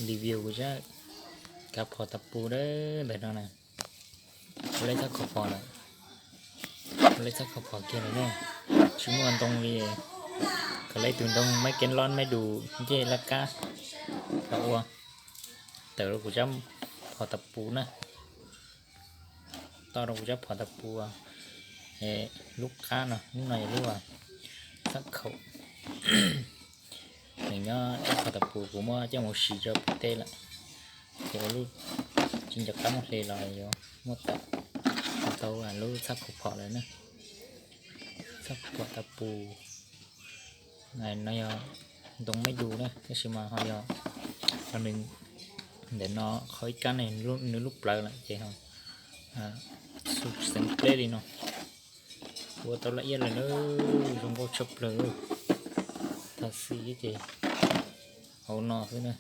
Review kuv zaj kav phom tas pus ntawm no na. Kuv lej txhab khaum phom lawm, kuv lej txhab khaum phom kiag lawm ne. Tsis muaj ntoo li, kom lej tus ntoo maiv kev lob maiv dus ncej laj kab los ua tawm rau kuv zaj phom tas pus na. Tau rau kuv zaj phom tas pus lub qab no, lub no yog lub txhab khaum. Nws nyob zaj phom tas pus kuv muab coj mus siv rau pem teb lawm, ces ua lub tsis nco qab muab hle los yuav muab tawm tau lub txhab khaum phom lawm na. Txhab khaum phom tas pus no yog ntoo maiv dus na, tab sis mas ho yog, ho nws ntawm no qhov ib kab ne, nws lub plawv lawm ces ho xeev pleb li no. Ua tau laj iab lawm na, zoo nkauj tshaj plaws. Tag xis ces hauv no xwb na,